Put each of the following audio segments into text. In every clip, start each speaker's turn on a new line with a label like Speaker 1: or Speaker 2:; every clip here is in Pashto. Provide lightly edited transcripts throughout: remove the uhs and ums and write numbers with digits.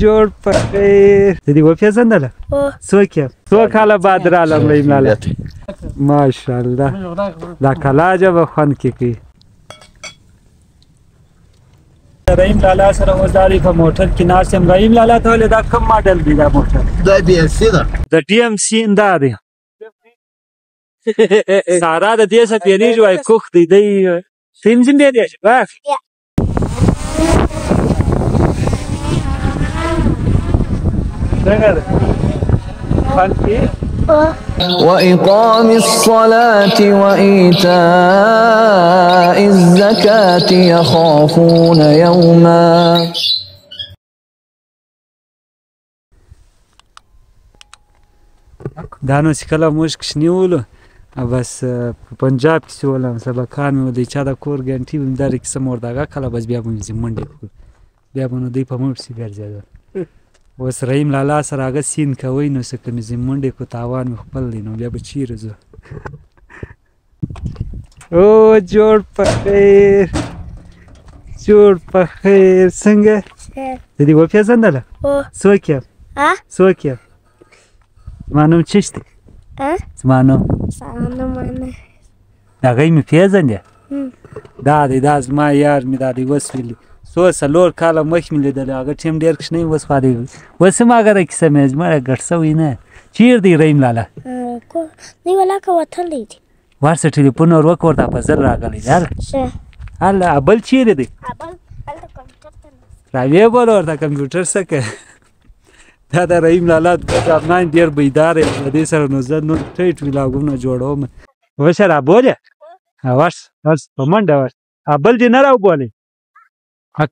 Speaker 1: جوړ په خیر. ته دې وپېژندله؟ څوک یم؟ څو کاله بعد رالم رحیم لالا. ماشاءالله دا کلا عجبه خوند کې کوي. رحیم لالا سره اوس دا دی په موټر کې ناست یم. رحیم لالا ته ولې دا کوم ماډل دی دا موټر؟
Speaker 2: دا بي ام سي ده.
Speaker 1: د ډي ام سي دا دی. سارا د دې څخه بیریږي، وایي کوخ دی دی. ته هم ځینې بیریږي؟ څنګه ده؟ خوند کوي؟
Speaker 3: وإقام الصلاة وإيتاء الزكاة يخافون يوما.
Speaker 1: دا نو چې کله موږ کوچني ولو، بس په پنجاب کې چې ولم سبقان مې ولې چا د کور ګنټي به مې دا کیسه مې ورته هغه کله بس بیا به مې ځي منډې کړو، بیا به نو دوی په موږ پسې ګرځېدل. اوس رحیم لالا سره هغه سین کوئ، نو څه که مې ځي منډې کړو تاوان مې خپل دی، نو بیا به چېرې ځو؟ او جوړ په خیر، جوړ په خیر. څنګه ته دې وپېژندله؟ څوک یم؟ څوک یم؟ زما نوم څه دی؟ زما نوم؟ هغه مې پېژندې؟ دا دی، دا زما یار مې دا دی وسویلي. څو څلور کاله مخکې مې لیدلی، هغه ټیم ډېر کوچنی اوس خو دی اوس هم هغه کیسه مې زما ګډ سوی نه. چېرې دی رحیم لالا؟
Speaker 4: دی ولاکه وتلی دی.
Speaker 1: ورسه ټلیفون ور وکړه ورته په زر راغلی دی. هله هله. بل چېرې دی؟
Speaker 4: هلته کمپیوټر ته ناست.
Speaker 1: راویې بوله ورته کمپیوټر څه کوي. دا د رحیم لالا دوه ځوانان ډېر بیدار یم له دې سره، نو زه نور ټیټ ویلاګونه جوړوم. ورشه رابولې؟ ورشه ورشه په منډه ورشه. بل دې نه راوبولې؟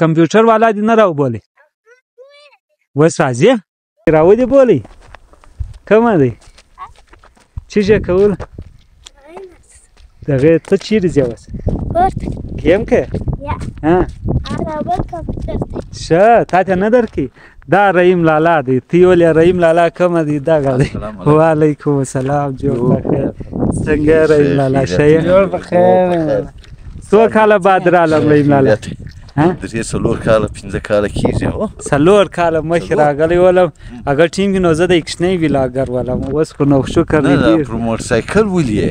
Speaker 1: کمپیوټر والا دې نه راوبولې؟ اوس راځي؟ راودې بولې؟ کومه دی؟ څه یې کول؟ دغې ته چېرې ځې اوس؟
Speaker 4: کور ته.
Speaker 1: ګیم کوې؟
Speaker 4: یا. هغه بل کمپیوټر دی.
Speaker 1: ښه تا ته نه درکوي. دا رحیم لالا دی. تی ولې رحیم لالا کومه دی؟ دغه دی. وعلیکم السلام. جوړ په خیر. څنګه رحیم لالا ښه یې؟
Speaker 5: جوړ په خیر.
Speaker 1: څو کاله بعد رالم رحیم لالا؟
Speaker 2: درې څلور کاله پنځه کاله کېږي.
Speaker 1: څلور کاله مخکې راغلی ولم، هغه ټیم کې نو زه د کوچنی ویلاګر ولم. اوس خو نو شکر دی
Speaker 2: نه پر موټرسایکل ولې؟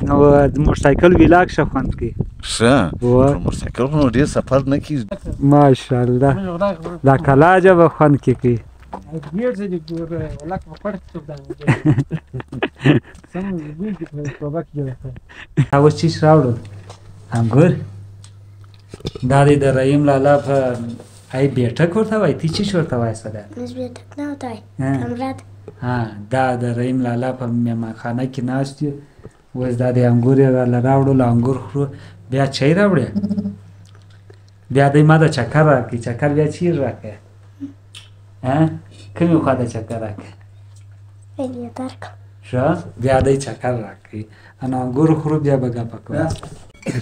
Speaker 1: نو د موټرسایکل ویلاګ ښه خوند کوي.
Speaker 2: ښه پر موټرسایکل خو نو ډېر سفر نه کېږي.
Speaker 1: ماشاءالله دا کلا عجبه خوند کې کوي.
Speaker 5: ډېر ځلې ګوره ولاکه په کوټه کې څوک دا سم بوی کې په توبه کې جوړه کړه.
Speaker 1: اوس چیش راوړل؟ انګور. دا دی د رحیم لالا په ای بیټک ورته وایي. تی چیش ورته وایي سره؟
Speaker 4: موږ بیټک نه ورته وایي، کمره ده.
Speaker 1: ها دا د رحیم لالا په میمانخانه کې ناست یو. اوس دا د انګور یې راله راوړل، انګور خورو. بیا چای راوړې؟ بیا دی ما ته چکر راکړي. چکر بیا چېرې راکړې؟ ها کومې خوا ته چکر راکړې؟
Speaker 4: ویل درکړم.
Speaker 1: ښه بیا دی چکر راکړي. نو انګور خورو بیا به ګپه کوو.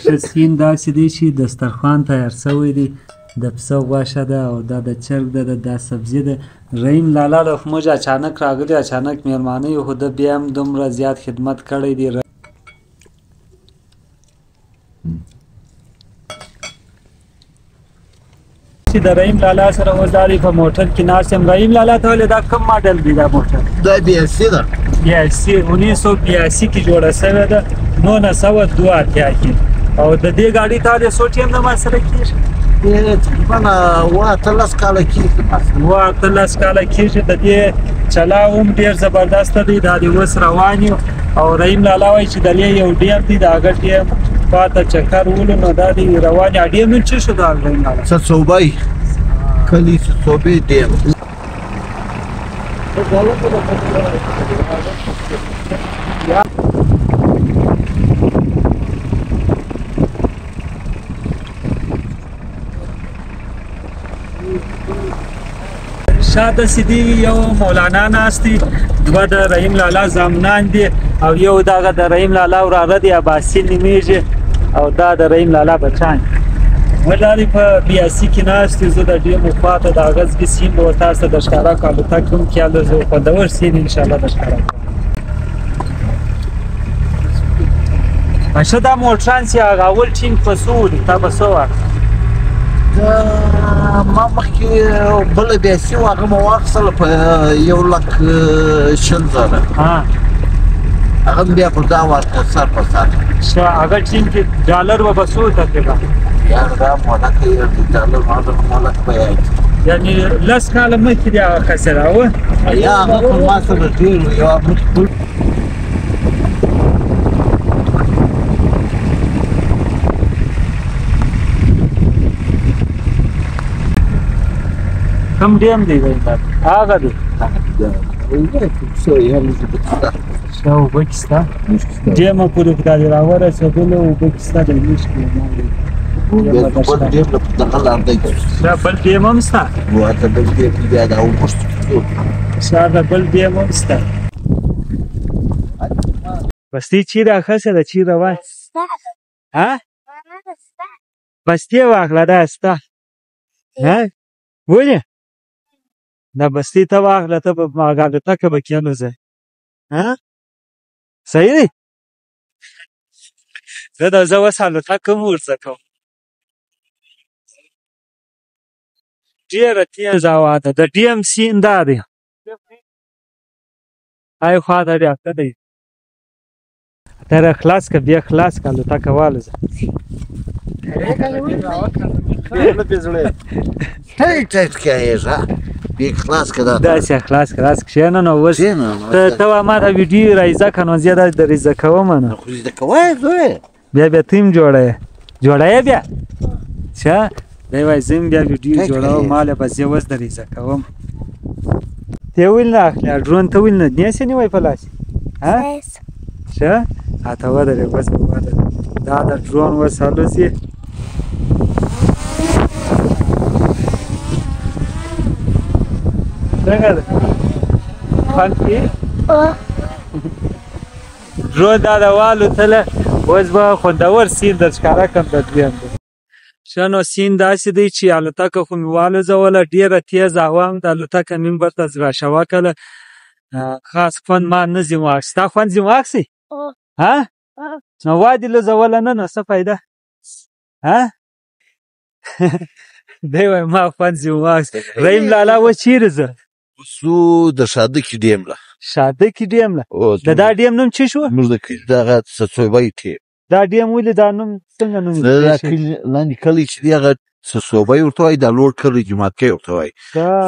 Speaker 1: ښه سین داسې دی چې دسترخوان تیار سوی دی. د پسه غوښه ده او دا د چرګ ده، دا سبزي ده. رحیم لالا له موږ اچانک راغلي، اچانک مېلمانه یو، خو ده بیا هم دومره زیات خدمت کړی دی. چې د رحیم لالا سره اوس دا دی په موټر کې ناست یم. رحیم لالا ته ولې دا کوم ماډل دی دا موټر؟
Speaker 2: دا بي اس سي ده.
Speaker 1: بي اس سي 1982 کې جوړه شوې ده، 1982 کې. او د دې ګاډي ته ولې څو ټیم د ما سره کېږي؟
Speaker 2: تقریبا 18 کاله کېږي.
Speaker 1: 18 کاله کېږي. د دې چلاو هم ډېر زبردست دی. دا دی اوس روان یو. او رحیم لالا وایي چې د لې یو ډېر دی، د هغه ډېر خواته چکر ولو، نو دا دی روان یو. ډېر نوم څه شو دا رحیم لالا؟
Speaker 2: څڅوبی کلی، څڅوبی ډېر.
Speaker 1: شاته سیدی یو مولانا ناست دی، دوه د رحیم لالا زامنان دي، او یو دغه د رحیم لالا وراره دی عباسي نومېږي، او دا د رحیم لالا بچان دي. موږ دا دی په بیاسي کې ناست یو. زه د ډېمو خوا ته د هغه ځګي سیند به ورته تاسو ته د ښکاره کړم، الوتکه هم کې الوزو، خوندور سیند انشاءالله د ښکاره کړم. ښه دا موټران چې هغه اول ټیم په څو ولي، تا به څه واخلې؟
Speaker 2: دا ما مخکې بله بیاسي وه، هغه مې واخیستله په 1,20,000. هغه بیا پر دا ورکړه سر په سر.
Speaker 1: ښه، هغه ټیم کې ډالر به به څو تقریبا؟
Speaker 2: یار دا مولک ډالر ما د مولک په یاد،
Speaker 1: یعنې 10 کاله مخکې دې هغه خسې راوه؟
Speaker 2: یا هغه خو ما سره ډېر و، یوه مخکې
Speaker 1: کوم ډیم دی؟ هغه دی. ښه، اوبه کې شته؟ ډیمه پورې خدای دې راورسېدلو، اوبه کې شته د مشکې.
Speaker 2: بل ډیم له دغه لار دی.
Speaker 1: ښه، بل ډیم هم شته؟
Speaker 2: هلته بل ډیم بیا دا اوبه شته.
Speaker 1: ښه، دا بل ډیم هم شته. بستې چیرې اخیستې ده؟ چیرې وای؟ ها؟ بستې واخله، دا ستا. ها؟ ولې؟ دا بستې ته واخله، ته به الوتکه به کېنوځې. ها؟ صحیح دی؟ زه اوس الوتکه هم ورڅه کوم. ډېره تېزه هوا ده. د ډیم سیند دا دی، ای خوا ته بیا ښه دی. ته را خلاص که، بیا خلاص که، الوتکه والوځه.
Speaker 2: ټیټ ټیټ کېږه، بیا خلاص که، دا
Speaker 1: داسې خلاص که، داسې کښېنه. نو اوس ته وا ما ته ویډیو رایزه که، نو زه دا درېزه کوم. نو
Speaker 2: خو زده کوه زویه،
Speaker 1: بیا بیا ته هم جوړه یې، جوړه یې بیا. ښه، دی وایي زه هم بیا ویډیو جوړوم، ما له به زه اوس درېزه کوم. ته ولې نه اخلې ډرون؟ ته ولې نه نیسې نیوی په لاس؟ ها؟ ښه، ته ودرې، اوس به ودرې. دا د ډرون اوس الوځي. څنګه ده؟ خوند کوي؟ ډرون دا د والوتله، اوس به خوندور سیند در ښکاره کړم د ډرون. ښه، نو سیند داسې دی چې الوتکه خو مې والوځوله، ډېره تېزه هوا هم ده، الوتکه مې هم بیرته راشوه کړله. خاص خوند ما نه ځي واخیست. ستا خوند ځي واخیستی؟ ها؟ نو وا دې لوځوله نه، نو څه فایده؟ ها؟ دی وایي ما خوند ځي واخیست. رحیم لالا اوس چیرې ځه؟
Speaker 2: اوس ځو د ښادکي ډیم له.
Speaker 1: ښادکي ډیم له؟ د دا ډیم نوم څه شو؟
Speaker 2: موږ د کلي دغه سڅوبی ډیم.
Speaker 1: دا ډیم ولې دا نوم څنګه نوم؟
Speaker 2: دا کلي لاندې کلی چې دی هغه سڅوبی ورته وایي، دا لوړ کلی جوماتکی ورته وایي.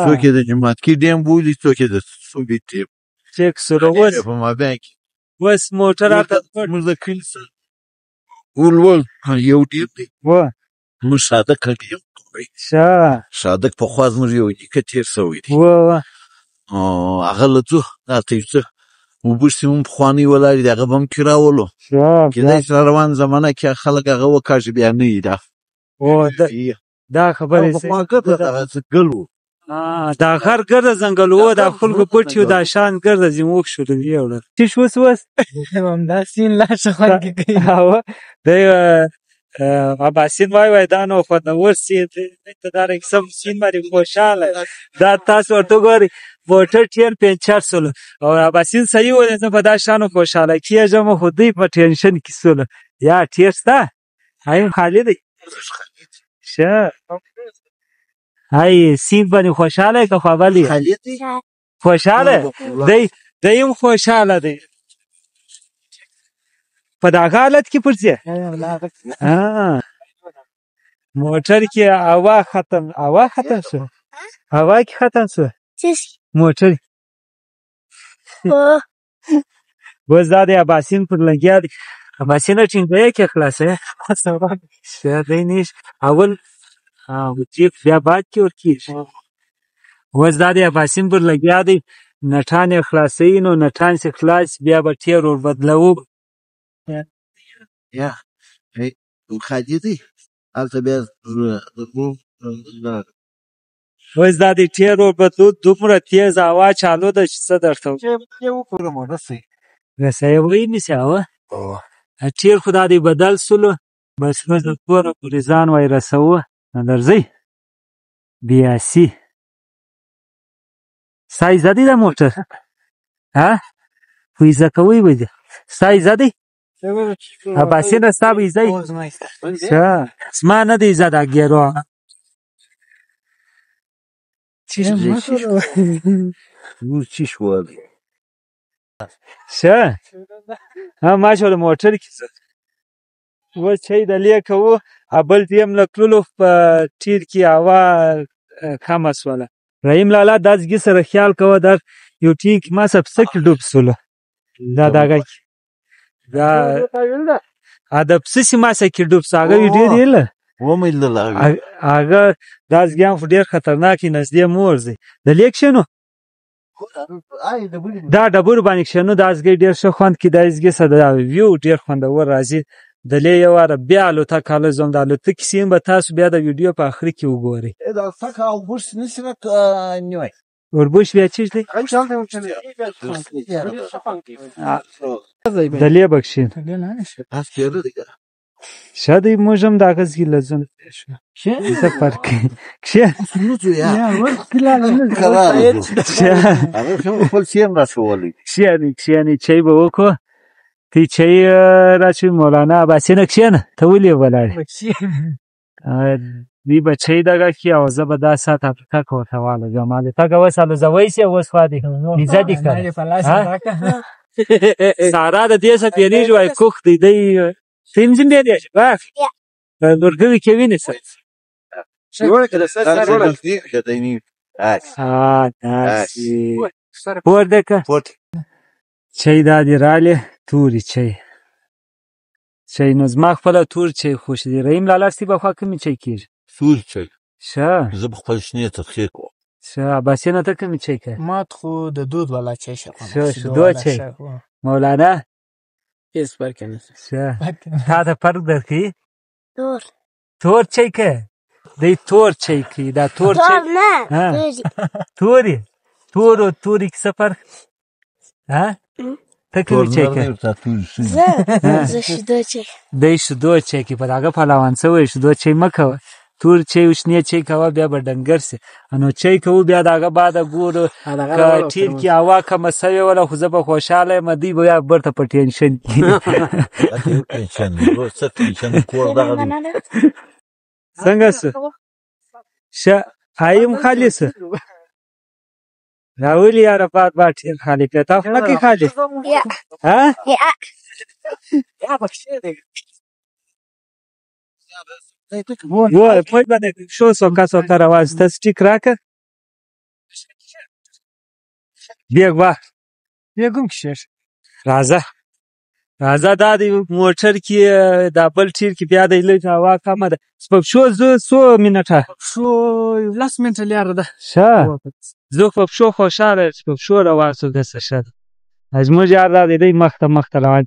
Speaker 2: څوک یې د جوماتکي ډیم بولي، څوک یې د څڅوبي ډیم.
Speaker 1: چک سره اوس
Speaker 2: په مابین کې
Speaker 1: اوس موټر هلته
Speaker 2: موږ د کلي سره ولول یو ډیم دی. موږ ښادک ډیم وایي.
Speaker 1: ښه،
Speaker 2: ښادک پخوا زموږ یو نیکه تېر شوی دی. هغه له ځو هلته یو څه اوبه چې هم پخوانۍ ولاړې دي، هغه به هم کې راولو. کېدای شي روان زمانه کې خلک هغه وکاږي، بیا نه وي دا.
Speaker 1: دا خبرې
Speaker 2: پخوا ګرده دغه ځنګل و.
Speaker 1: دا غر ګرده ځنګل و، دا خلکو پټي و، دا شان ګرده زموږ شول ویوړل. څه شو اوس؟ اوس
Speaker 5: همدا سیند لا ښه خوند کوي.
Speaker 1: دی اباسین وای وای دا نو خوندور سیند دی، ته دا رنګ سم سیند باندې خوشحاله. دا تاسو ورته وګورئ، موټر ټیر پنچر سولو او اباسین صحیح وویل زه په دا شانو خوشحاله کېږم، خو دوی په ټینشن کې سولو. یا ټیر شته؟ هایم خالي دی. ښه، های سیند باندې خوشحاله یې که خوابلی؟ خوشحاله دی، دی هم خوشحاله دی. په دغه حالت کې پر ځې؟ موټر کې هوا ختم، هوا ختم شوه، هوا کې ختم شوه موټر. اوس دا دی اباسین پر لګیا دی. اباسینه ټینګه کې خلاصوې؟ ښه دی نیش اول جیب بیا باد کې ورکېږي. اوس دا دی اباسین پر لګیا دی، نټان یې خلاصوي، نو نټان چې خلاص بیا به ټیر ور بدلوو.
Speaker 2: یا خالي دی هلته بیا.
Speaker 1: اوس دا دی ټیر ور بدلو، دومره تېزه هوا چالو ده چې څه درته رسۍ ویې نیسي. هوا ټیر خو دا دی بدل سولو، بس اوس د کوره پورې ځان وای رسوو. نو درځئ بیاسي. ستا عزه دی دا موټر؟ ها؟ خو عزه کوئ به دې. ستا عزه دی؟ اباسینه ستا به عزه وي؟ ښه، زما نه دی عزه دا ګیرو.
Speaker 2: چیش نور چیش والی.
Speaker 1: ښه ها ما شول موټر کې ځه. اوس چای د لې کوو، بل دې هم له تللو په ټیر کې هوا کمه سوله. رحیم لالا دا ځګي سره خیال کوه، دا یو ټیر کې ما سره پسه کې ډوب سولو. دا دغه کې دا د پسه سي ما سره کې ډوب سو، هغه ویډیو دی له
Speaker 2: ومې لیدله.
Speaker 1: هغه دا ځګیان خو ډېر خطرناک دي، نږدې مه ورځئ. د لې کښېنو، دا ډبرو باندې کښېنو، دا ځګی ډېر ښه خوند کوي. دا ځګي سره دا ویو ډېر خوندور راځي. د لې یو واره بیا الوتکه الوزوم، د الوتکې سین به تاسو بیا د ویډیو په آخري کې وګورئ.
Speaker 2: د الوتکه اوربوش نه شي نیوی.
Speaker 1: اوربوش بیا چیش دی؟ د لې به کښېنو. ښه دی، موږ هم د هغه ځای له ځو. څه فرق کوي؟ کښېنه. کښېنئ کښېنئ، چای به وکړو. تی چای راچوي مولانا عباسي نه. کښېنه، ته ولې ولاړې؟ دوی به چای دغه کړي او زه به دا ساعت الوتکه ورته والوزوم. الوتکه اوس الوزوی شي، اوس خوا دې نیزه دې کړه. سارا د دې څخه بېرېږي، وایي کوخ دی دی. ته هم ځینې بېرېږې؟ په لورګوي کې وینې څه؟ داسې پورته که چای دا دې رالې، تورې چای. چای نو زما خپله تور چای خوښ دی. رحیم لالا ستې به خوا کومې چای کېږي؟
Speaker 2: تور چای.
Speaker 1: ښه
Speaker 2: زه به خپل شنې ترخې کوم.
Speaker 1: ښه عباسي نه ته کومې چای کوې؟
Speaker 5: مات خو د دود والا چای ښه خوند.
Speaker 1: ښه شیدو چای. مولانا
Speaker 5: هېڅ فرق نه.
Speaker 1: ښه تا ته فرق درکوي؟
Speaker 4: تور.
Speaker 1: تور چای کوې؟ دی تور چای کوي. دا تور چای
Speaker 4: تور نه،
Speaker 1: تورې. تورو تورې کې څه فرق؟ ها ته کومې چای کوې؟
Speaker 4: زه شیدو چای.
Speaker 1: دی شیدو چای کوي. په هغه پهلوان څه وایي؟ شیدو چای مه کوه، تور چای او شنې چای کوه، بیا به ډنګر سي. نو چای کوو، بیا د هغه بعده ګورو که ټیر کې هوا کمه سوې وله، خو زه به خوشحاله یم، دوی به بیا بیرته په ټینشن کې. څنګه سو؟ ښه ایم خالي سو؟ راولي یاره بار بار ټیر خالي کړه. تا خو نه کوې خالي؟ ها؟ ګوره پوه باندې شو، سوکه سوکه روان سو. ته سټیک راکړه. بیګ واه.
Speaker 5: بیګ هم کښېږي.
Speaker 1: راځه راځه، دا دی موټر کې دا بل ټیر کې بیا دی لږ هوا کمه ده. په پښو ځو څو منټه؟
Speaker 5: پښو لس منټه لاره ده.
Speaker 1: ښه زه په پښو خوشحاله یم چې په پښو روان سو، داسې ښه ده. زموږ یار دا دی، دی مخته مخته روان.